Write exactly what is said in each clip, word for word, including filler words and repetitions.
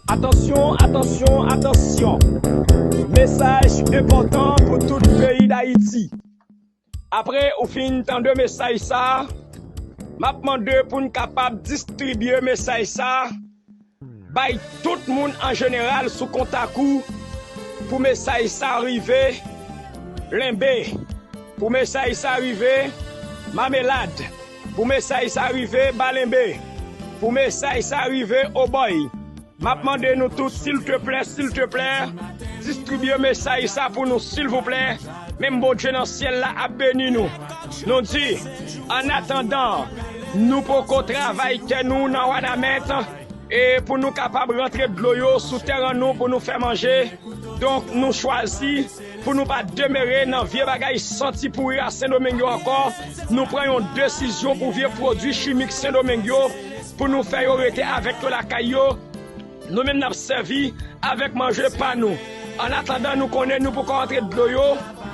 Atansyon, atansyon, atansyon. Mesaj enpòtan pou tout peyi Dayiti. Apre ou fin tande mesaj sa a, m ap mande pou n kapab distribye mesaj sa a bay tout moun an jeneral sou kontak ou, pou mesaj sa a rive Lenbe, pou mesaj sa a rive Mamelad, pou mesaj sa a rive Balenbe, pou mesaj sa a rive Obòy. M ap mande nou tout, silteplè, silteplè, distribye mesaj sa pou nou, silvouplè. Menm Bondye nan syèl la ap beni nou. Nou di, an atandan, nou poko travay tè nou nan Wanament, e pou nou kapab rantre dlo yo sou tèren nou pou nou fè manje. Donk, nou chwazi pou nou pa demere nan vye bagay santi pouri a Sendomeng yo ankò. Nou pran yon desizyon pou vye pwodui chimik Sendomeng yo, pou nou fè yo rete avèk yo lakay yo. Nou menm n ap sèvi avèk manje pa nou. An atandan, nou konnen nou poko rantre dlo yo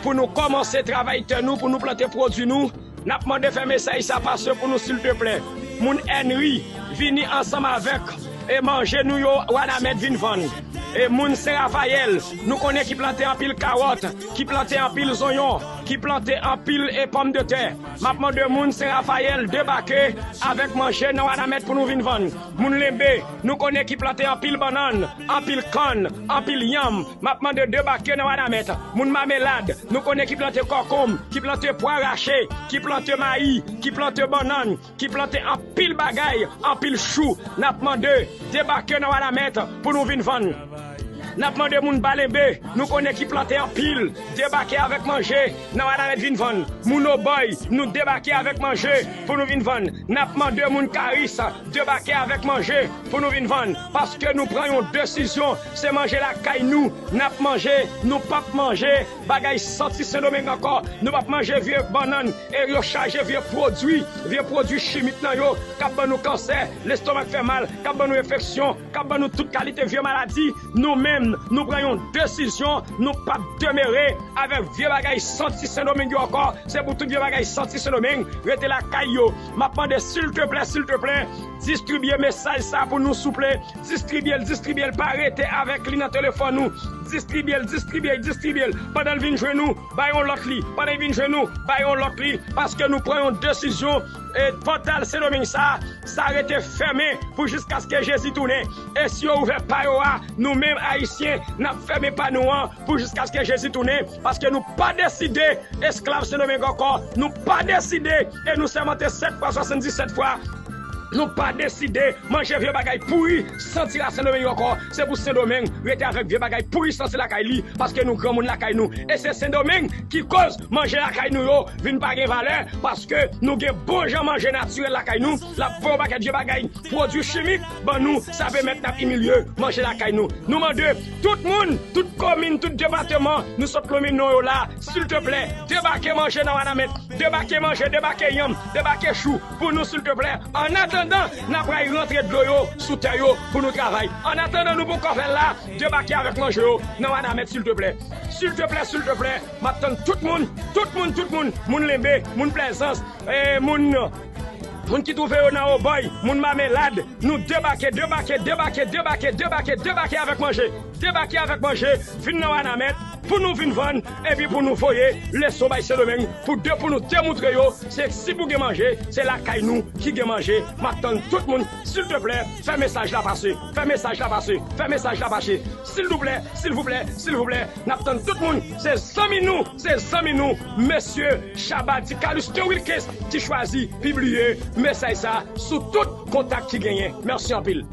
pou nou kòmanse travay tè nou, pou nou plante pwodui nou. N ap mande fè mesaj sa pase pou nou, silteplè. Moun Ènri, vini ansanm avèk e manje nou yo, Wanament vin vann. E moun Sen Rafayèl, nou konnen ki plante anpil kawòt, ki plante anpil zonyon, ki plante anpil e pòmdetè. M ap mande moun Sen Rafayèl debake avèk manje nan Wanament pou nou vin vann. Moun Lenbe, nou konnen ki plante anpil bannann, anpil kann, anpil yanm. M ap mande debake nan Wanament. Moun Mamelad, nou konnen ki plante kòkonm, ki plante pwa rache, ki plante mayi, ki plante bannann, ki plante anpil bagay, anpil chou. N ap mande debake nan Wanament pou nou vin vann. N ap mande moun Balenbe, nou konnen ki plante anpil, debake avèk manje nan Wanament vin vann. Moun Obòy, nou debake avèk manje pou nou vin vann. N ap mande moun Karis, debake avèk manje pou nou vin vann. Paske nou pran yon desizyon, se manje lakay nou n ap manje, nou p ap manje bagay santi Sendomeng ankò. Nou p ap manje vye bannann e yo chaje vye pwodui, vye pwodui chimik nan yo, k ap ban nou kansè, lestomak fè mal, k ap ban nou enfeksyon, k ap ban nou tout kalite vye maladi. Nou menm, nou pran yon desizyon, nou p ap demere avèk vye bagay santi Sendomeng yo ankò. Se pou tout vye bagay santi Sendomeng rete lakay yo. M ap mande, silteplè, silteplè, distribye mesaj sa pou nou, souple. Distribye l, distribye l, pa rete avèk li nan telefòn ou. Distribye l, distribye l, distribye l. Pandan l vin jwenn ou, bay yon lòt li. Pandan l vin jwenn ou, bay yon lòt li. Paske nou pran yon desizyon, e pòtal Sendomeng sa, sa rete fèmen pou jiskaske Jezi tounen. E si yo ouvè pa yo a, nou menm Ayisyen, n ap fèmen pa nou an pou jiskaske Jezi tounen. Paske nou pa deside esklav Sendomeng ankò. Nou pa deside, e nou sèmante sèt fwa, swasanndisèt fwa. Nou pa deside manje vye bagay pouri santi a Sendomeng yo ankò. Se pou Sendomeng rete avèk vye bagay pouri santi lakay li, paske nou granmoun lakay nou. E se Sendomeng ki koz manje lakay nou yo vin pa gen valè, paske nou gen bon jan manje natirèl lakay nou. L ap voye yon pakèt vye bagay, pwodui chimik ban nou, sa pèmèt n ap imilye manje lakay nou. Nou mande tout moun, tout komin, tout depatman nou sot nonmen non yo la, silteplè, debake manje nan Wanament. Debake manje, debake yanm, debake chou pou nou, silteplè. An atandan, n ap pral rantre dlo yo sou tè yo pou nou travay. An atandan, nou poko fè l la, debake avèk manje yo nan Wanament, silteplè. Silteplè, silteplè, m ap tann tout moun, tout moun, tout moun, moun Lenbe, moun Plèzans, e moun, moun ki twouve yo nan Obòy, moun Mamelad, nou debake, debake, debake, debake, debake, debake avèk manje. Debake avèk manje, vin nan Wanament, pou nou vin vann, epi pou nou voye leson bay Sendomeng, pou de, pou nou demontre yo, se si pou gen manje, se lakay nou ki gen manje. M ap tann tout moun, silteplè, fè mesaj la pase, fè mesaj la pase, fè mesaj la pase. Silvouplè, silvouplè, silvouplè, n ap tann tout moun, se zanmi nou, se zanmi nou, mesye Shabba di Caluste Wilkens ki chwazi pibliye mesaj sa sou tout kontak ki genyen. Mèsi anpil.